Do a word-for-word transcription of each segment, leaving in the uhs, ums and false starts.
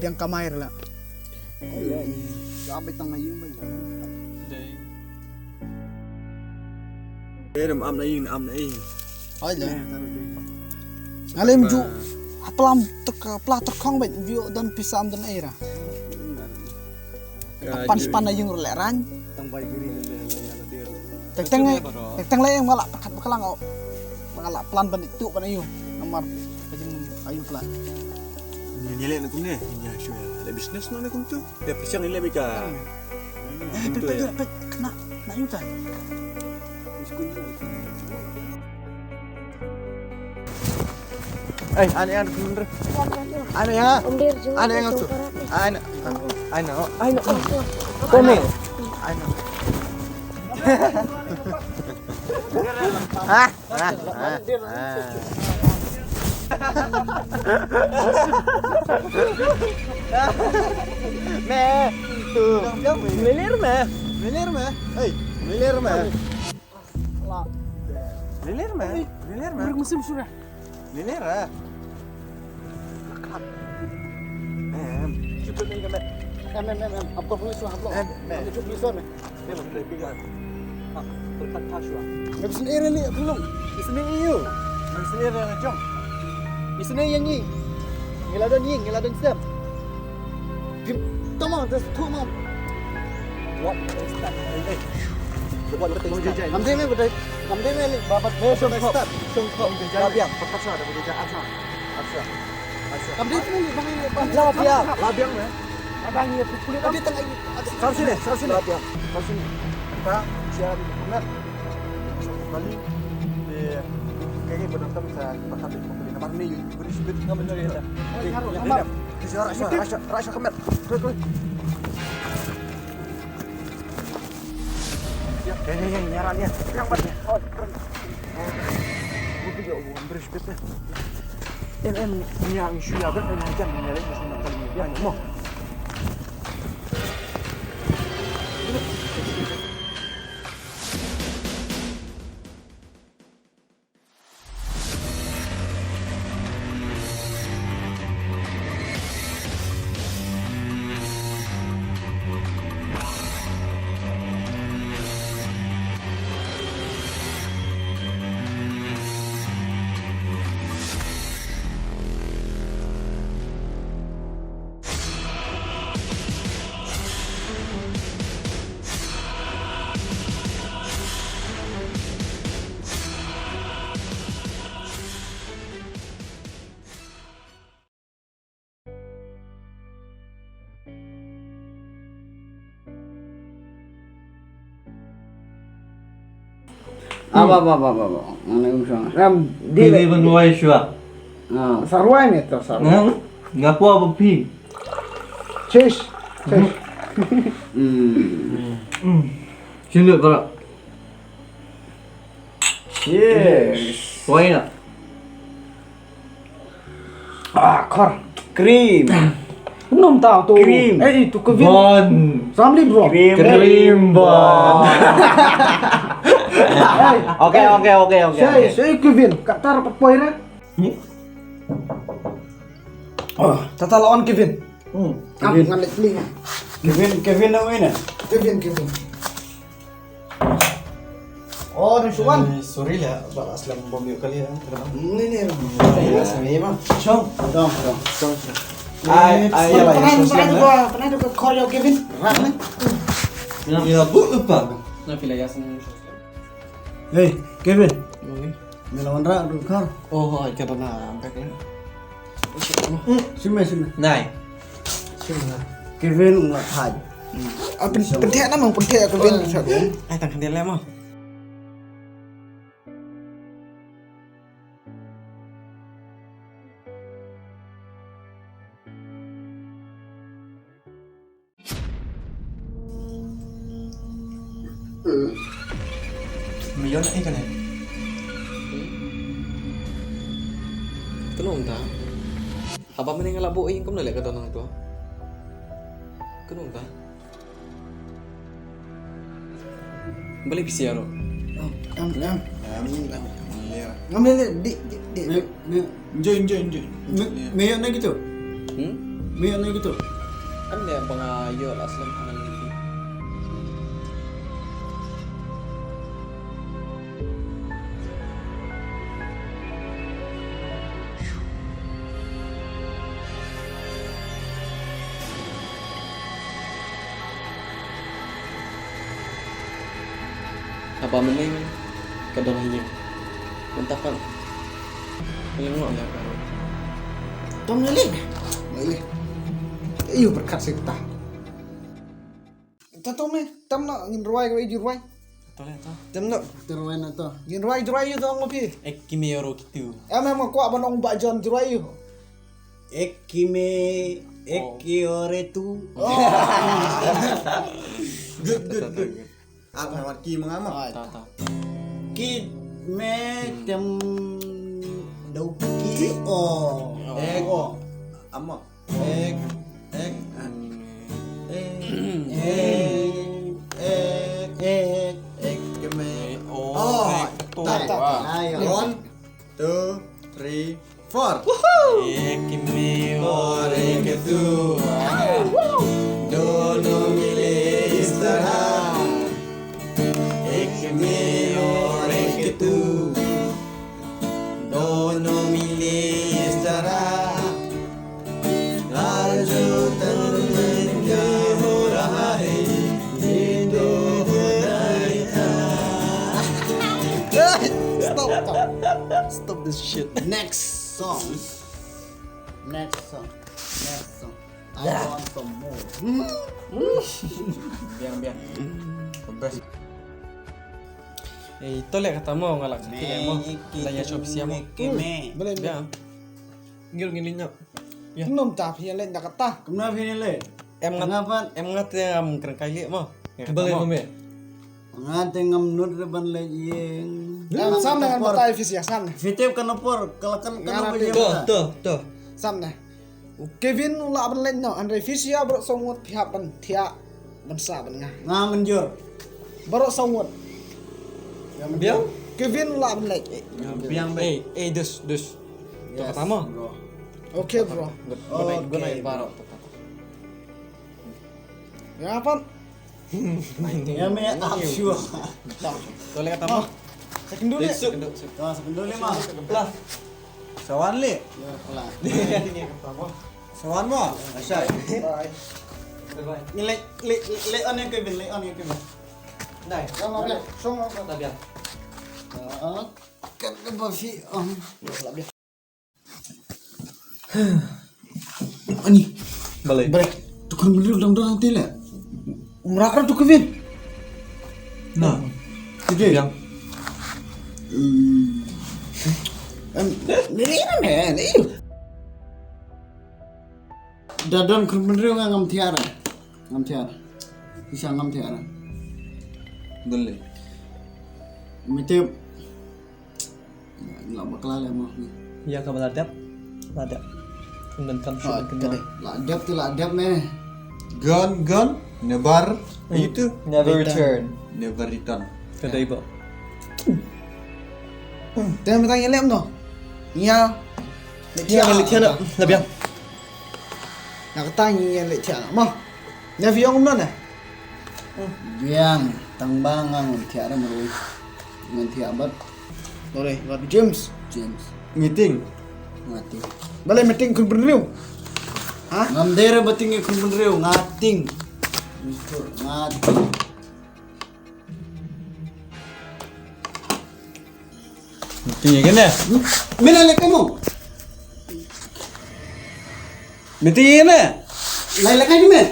Biang kamai la. Dei. Dei, dei, am na ïing, am na ïing. Oi, dei. Nga lem ju. Haplam tek, pla tek khong bad ju don pisa am don ai ra. Ka pan span na ïing ruh leh rang. Teng teng, teng teng leh nga lah pakat bakalang au. Nga lah plan ban itu ban ayu. Namar ka jing ayu plan. Ni ni leh na kumne, ni shu ya. Ada business na kumtu. Ya, pesiang ni lebih ka. Eh, pet, pet, pet, kena, kena yuta. Eh, ane, ane, bener. Ane, ya. Ane, yang tu. Ane, ane, ane. Kau ni. Ane. Ah. Ah, ah, ah. Me, tu. Milir me. Milir me. Hey, milir me. Milir me. Milir me. Milir me. Em. Em, em, em, em. Apa perlu suara apa? Em, em. Apa perlu suara? Nga bsnei ïa lei, Abdulung. Bsnei ïa u. Bsnei ïa nga jong. Bsnei ïa ngi. Ngi la don ïing, ngi la don sem. Bim, tama, das tu mam. What is that? Hey, hey. What is that? Kam dei me badai. Kam dei me lei. Baba, hey, shong khop. Shong khop. Labiang. Pakasa, dah boleh jalan. Asa. Asa. Kam dei me lei, bang ini, bang. Labiang. Labiang me. Abang ïa phi pule. Abi tang ai. Sar sini, sar sini. Sar sini. Ta siap benar. Bali. Di kaki benar tam sa pakat di pokok ini. Namar ni beri sibit ngam benar ya. Oi, harus. Namar. Di suara suara rasa rasa kemet. Tuh tuh. Ya, ya, ya, nyaran ya. Yang mana? Oh, keren. Em, em, ni ang shu ïa bad em hajan ni leh, mesti nak kali ni. Mo. Ah, ba, ba, ba, ba, ba. Mana usah. Ram, di Pili ban wai shwa. Ah, sarwai ni to, sarwai. Nga, nga pwa ba phi. Cheers. Cheers. Hmm. Hmm. Sini bara. Cheers. Wai na. Ah, khor. Cream. Nom tau tu. Cream. Eh, itu Kevin. Bon. Samli bro. Cream. Cream bon. Hey, okay, hey. Okay, okay, okay, okay. Say, say Kevin. Katar pat poi re. Hmm? Oh, tata lawan Kevin. Hmm. Am Kevin. Ngan lek pli. Kevin, Kevin na wena. Kevin, Kevin. Oh, ni Suwan. Eh, sorry lah, ba la slem bom ïa kali ya. Ni, ni, ni. Ya, sami ma. Shong. Dong, dong. Shong, shong. Ai, ai, ya, ya, pernah, pernah tu, pernah tu ke Korea Kevin. Ram ni. Ina, ina, bu, apa? Na pila ya sana. Hey, Kevin. Ni lawan ra du kar. Oh, ai, kata na, angkat ya. Sini, sini. Nai. Sini. Kevin ngat hai. Ah, pyn-, pyntheh na mang pyntheh Kevin sa ko. Ai tang khandel le mo. Me ïoh na i kane. Kano ta? Haba mane nga la buh ïing kumno leh ka don nangto? Kano ta? Balei phi siew ruh? Em, em. Em, em. Ngam leh, leh, dik, dik, dik. Me, me. Enjoy, enjoy, enjoy. Me, me ïoh na kito? Hmm? Me ane gitu. Ane ba nga ïoh la slem hangne. Haba mynne ka don ha ïing. Mynta pat ka ïing noh ïa ka. Tom lili. Lili. Ayu berkat sita. Ta to me, tam na ngin rwai rwai ju rwai. To le to. Tam na. Te rwai na to. Ngin rwai ju rwai ju to ngo pi. Ek kime oro kitu. Em em kwah ban ong ba John ju rwai ju. Ek kime, ek ki ore tu. Good, good, good. Apa wat ki mengama? Ta ta. Ki me tem dau ki o. Ek o. Ama. Ek, ek, ek, ek, ek, ek, me. Oh, ek tu. Ta, ta, ta. One, two, three, four. Ek me aur ek tu. Dono mile is tarah. Ek me aur ek tu. Dono mile is tarah. Stop, stop. Stop this shit. Next song. Next song. Next song. I want some more. Biang, biang. The best. Eh, to leh kata mo, nga lak sakit mo. La ïa shop siam mo. Boleh, biang. Ngil ngin linyap. Ym ta phi leh da kata. Kumno phi leh? Em ngat, em ngat te ngam kren kai leh mo. Balei mo me? Nga te ngam nud re ban leh ïing. Em sam ne ngan batai phi sia sam ne. Phi tip kan por kala kan kan. To to to. Sam ne. U Kevin u lah ban leh no, hynrei phi sia baroh saw ngut phi hap ban thiah ban sah ban nga. Nga mynjur. Baroh saw ngut. Biang? Kevin u lah ban leh. Biang be. Eh, eh, dus dus. To kata mo. Okay bro. Good night, good night bro. Ya apa? Ya me up sure. To leh kata mo. Second dulu. To second dulu ma. Lah. Sawan leh. Ya lah. Sawan mo. Asai. Bye. Bye. Ni leh leh leh on yang Kevin, leh on yang Kevin. Dai. Song song. Dah biar. Ah. Kan ba fi. Ani. Balei? Balei? Tu khun bynriew dang don hangtei leh. Umra ar tu Kevin. Na. Kevin. Yang. Hmm. Em, ni ni ni ni. Da don khun bynriew nga ngam thiah. Ngam thiah. Isa ngam thiah. Balei? Mete. Nga bakla leh mo. Ïa kaba la dep. La dep. Ym donkam shuh ban kynmaw. La dep te la dep me. Gone gone never. Aïu tu? Never return. Never return. Ka dei ba. Te mynta ngi leh kumno? Ïa. Ïa leh thiah na. La biang. Na kata ngi ïa leh thiah na mo. Ïa phi ong kumno ne? Biang, tang ba nga ngam thiah re marwei. Ngam thiah bad. Balei, bad James. James. Meeting. Nga tieng. Balei meeting khun bynriew? Ha? Ngam dei re ba tieng khun bynriew, nga tieng. Nga tieng. Meeting ïa kane. Me la leh kai mo. Meeting ïa kane. La leh kai me.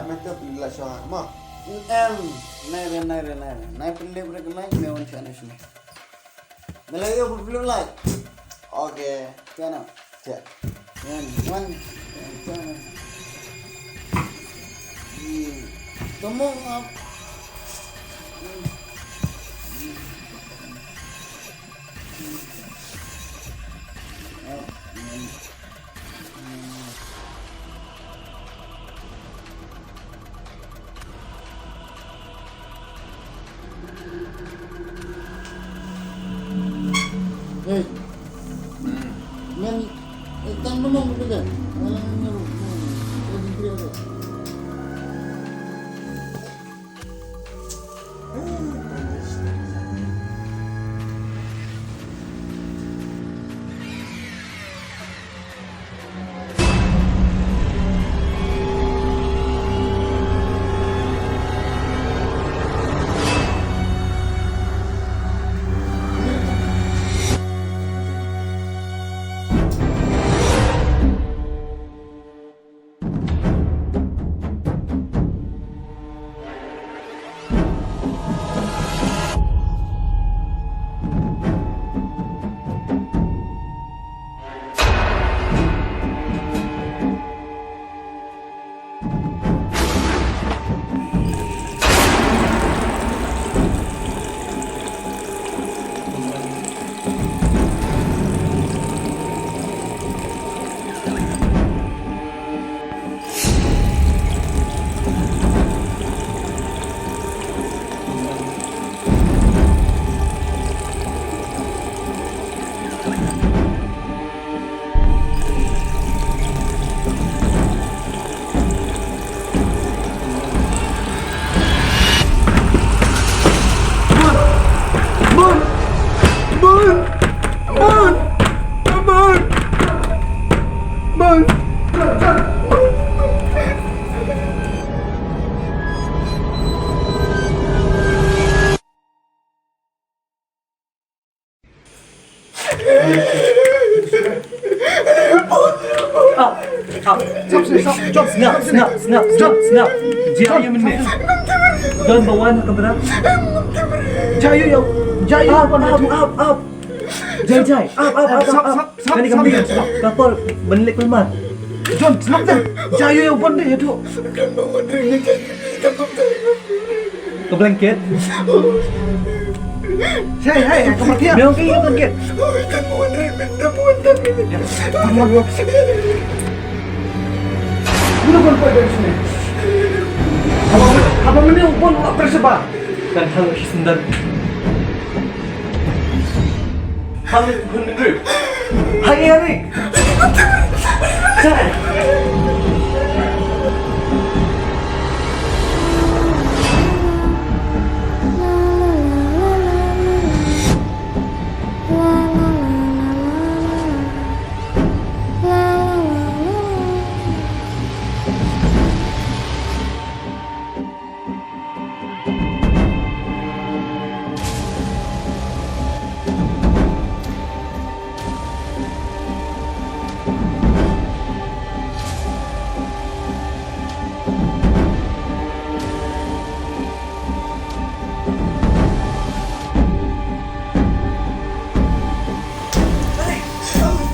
Nai te pynlait shuwa mo. Em, nai re, nai re, nai re. Nai pynlip re, nai me wan shuwa, nai shuwa. Me la ïoh pynlip lait. Okay, te na. Te. Wan, wan. Te na. Hmm. Tomong ap. Hmm. Hmm. Ap. Hmm. Hey. Man, eh, tang namang ko kan? Eh, ni, ni, ni, ni, ni. Up, up. Stop, stop, stop. Jump, snap, snap, snap, jump, snap. Jia ïa mynne. Don ba wan ha kamra. Jia ïa, jia ïa. Up, up, up, up. Jai, jai. Up, up, up, up, up. Kane ka mih, ka por ban lek pelmat. Jon, snap te. Jai ïa, ïa, ban de, ïa, tu. Ka blanket. Hey, hey, ka mati ya. Biang ki ka blanket. Mula kon pa dari sini. Apa, apa mene upon la persebar? Kan hal shi sendal. Hal ni pun negeri. Hai, Eric. Cai.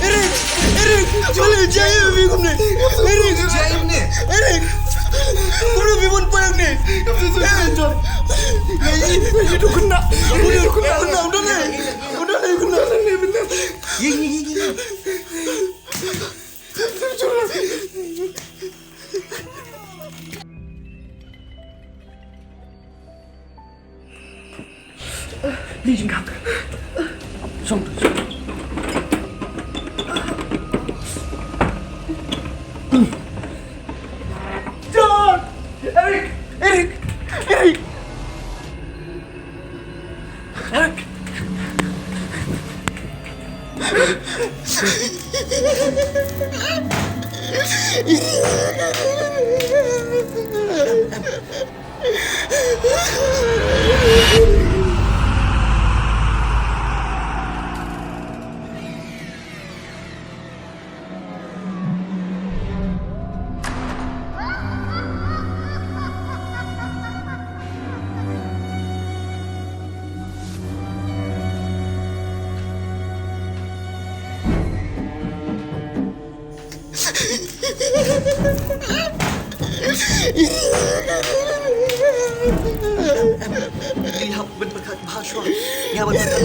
Eric! Eric! Eric! Jai ïa u kumne! Eric! Jai ïa kumne! Eric! Kumne phi bun pang ne! Eric! Jai ïa kumne! Kumne kumne kumne! Kumne kumne! Ye, ye, ye, ye, ye. Li Jingkang. Song. John! Eric! Eric! Eric! Eric! Ngi hap ban pyrkhat bha shuwa. Ngi hap ban pyrkhat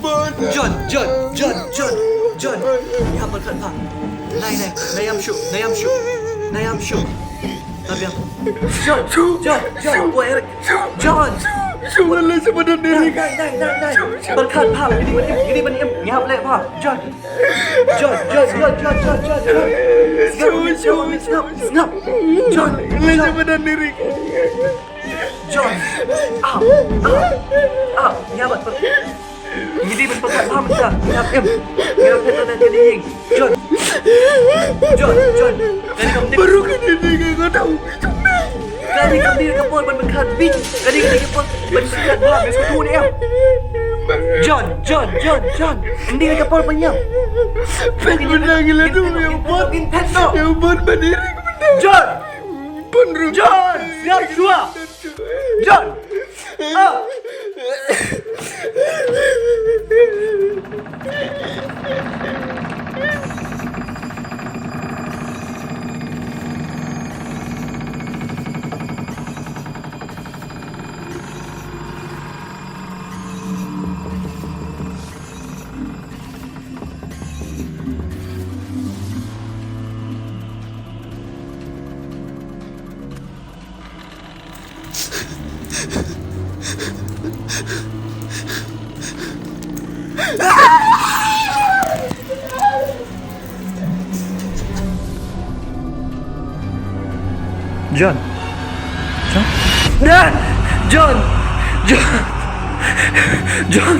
bha. John, John, John, John, John. Ngi hap pyrkhat bha. Nai, nai, nai ïam shuh, nai ïam shuh, nai ïam shuh. Nai ïam. John, John, John, John. John. Shu, shu, shu, shu, shu, nai, nai, nai, nai, nai. Pyrkhat bha, kine ban im, kine ban im. Ngi hap leh bha. John. John, John, John, John, John, John, John. Sngap, sngap, sngap, sngap. John, John. John. Up, up, up. Ngi dei ban pyrkhat bha mynta. Ngi hap im. Ngi hap phet na kane ka ïing. John. John, John. Kane kam dei. Baroh kane ka dei ka por ban pyrkhat bha. Kane ka dei ka por ban pyrkhat bha. Ngi sngewthuh ne em. John, John, John, John. Kane ka dei ka por ban ïam. Phet mynta ngi la dum ïa u Bon. Ïa u Bon ban ïa ring mynta. John. Pynrung. John, siap shuwa. John. Ah. John. John. John. John. John.